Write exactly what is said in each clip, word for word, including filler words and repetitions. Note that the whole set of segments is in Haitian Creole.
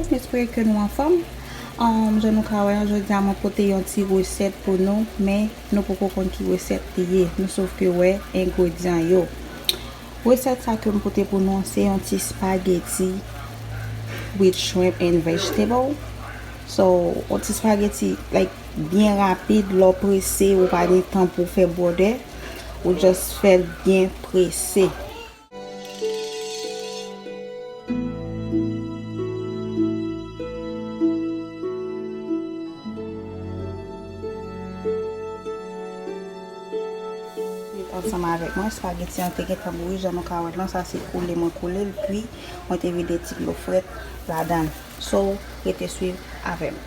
M espere ke nou anfòm. Um, jan nou ka wè an, jodi a mwen pote yon ti resèt pou nou, men nou poko konn ki resèt li ye. Nou sòf ke wè engredyan yo. Resèt sa ke m pote pou nou an, se yon ti spaghetti with shrimp and vegetable. So, yon ti spaghetti, like, byen rapid, lè w prese, ou pa gen tan pou w fè bwòdè, ou just fè l byen prese. Ansanm avèk mwen, espageti an te gentan bouyi, jan nou ka wè l lan, sa se koule mwen koule l, pi mwen te vide ti dlo frèt ladan l. So, rete swiv avè m.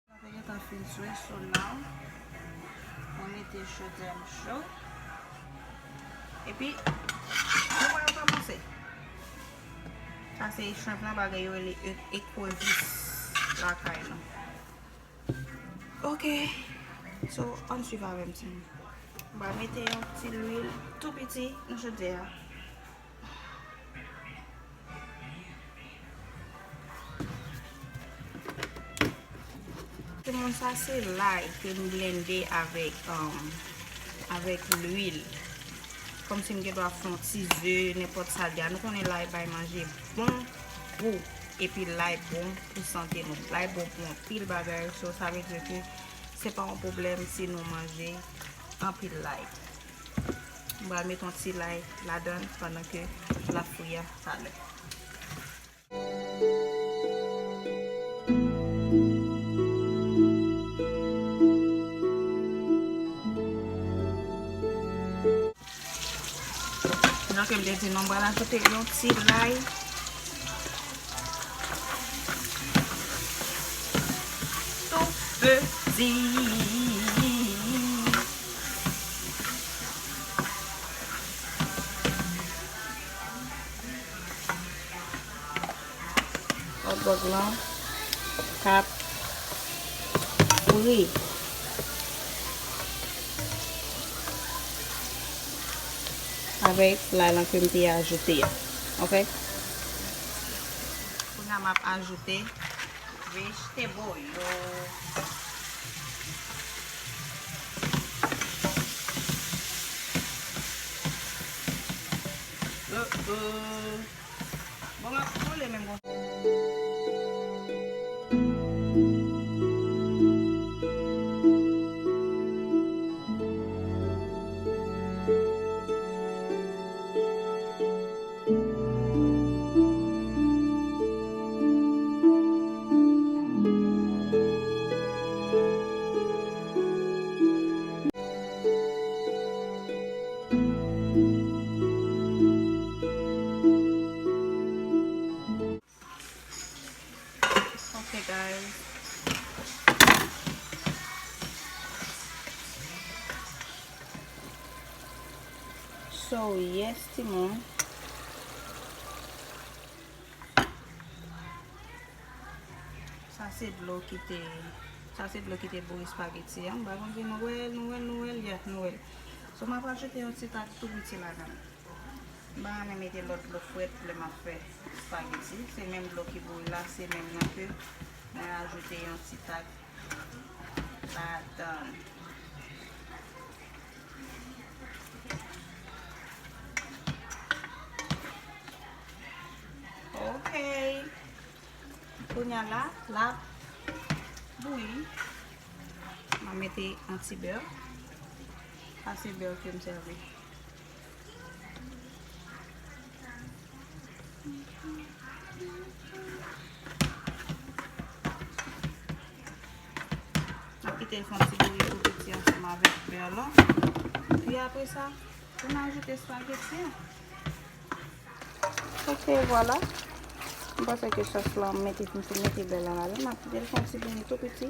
Sa te gentan fin swe, so now mwen mete chodyè m cho. Epi, nou pral kòmanse. Sa se shrimp lan, bagay yo rele e- ekrevis lakay nou. Ok. So, ann swiv avè m, timoun. M pral mete yon ti lwil tou piti nan chodyè a. Timoun, sa se lay ke m blende avèk, um, avèk lwil. Kòmsi m gen dwa fè yon ti ze, nenpòt sa l ye. Nou konnen lay bay manje bon gou. Epi lay bon pou sante nou. Lay bon pou anpil bagay. So, sa vle di ke se pa yon pwoblèm si nou manje anpil lay. M pral met yon ti lay ladan l pandan ke l ap fri a talè. Jan ke m te di nou, m pral ajoute yon ti lay tou piti. Hot dog lan k ap fri avèk lay lan ke m te ajoute a. Ok? Kounye a m ap ajoute vegetable yo. Uh, uh. Bon, m ap kole menm konsa. Ok, guys. So, yes, timoun. Sa se dlo ki te, sa se dlo ki te bouyi espageti a. M pa konn si nou wè l, nou wè l, nou wè l, yeah, nou wè l. So, m ap ajoute yon ti tak tou piti ladan l. M pa renmen mete lòt dlo frèt lè m ap fè espageti. Se menm dlo ki bouyi la, se menm nan ke mwen ajoute yon ti tak ladan l. Ok. Kounye a la, l ap bouyi. M a mete yon ti bè. Sa se bè ke m sèvi. N ap kite l fè yon ti bouyi tou piti ansanm avèk bè lan. Pi apre sa, pou n ajoute espageti an. Ok, vwala. M panse ke sòs lan, m mete, m fin mete bè lan ladan. M ap kite l fè yon ti bouyi tou piti.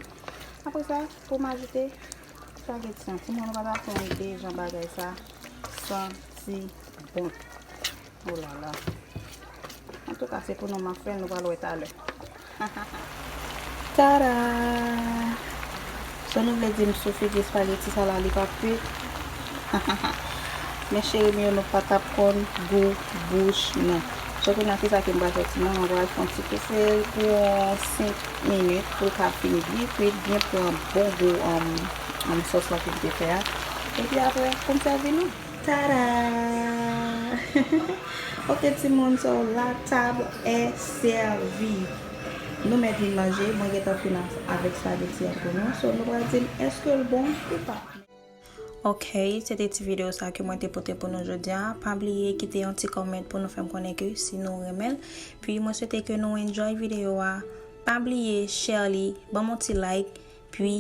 Apre sa, pou m ajoute Espageti an, timoun, nou pa ta fè yon ide jan bagay sa santi bon. Oh la la. Antouka, se pou nou m ap fè l, nou pral wè talè. Tada! So nou vle di m sou figi espageti sa la, li p ap kwit? Men cheri m yo, nou pa t ap konn gou bouch nou. So kounye a, kisa ke m pral fè, timoun? Mwen pral fè yon ti koufe l pou yon senk minit pou l ka fin byen kwit, byen pran bon gou, um, um, sòs la ke m te fè a. Epi apre, pou m sèvi nou. Tada! Ok, timoun, so la table est servie. Nou mèt vin manje, mwen gentan fin avèk espageti an pou nou. So, nou pral di m èske l bon ou pa. Ok, se te ti videyo sa ke mwen te pote pou nou jodi a. Pa bliye kite yon ti comment pou nou fè m konnen ke si nou renmen l. Pi mwen swete ke nou enjoy videyo a. Pa bliye share li, ban m yon ti like, pi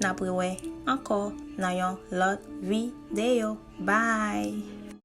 n ap rewè ankò nan yon lòt videyo. Bye!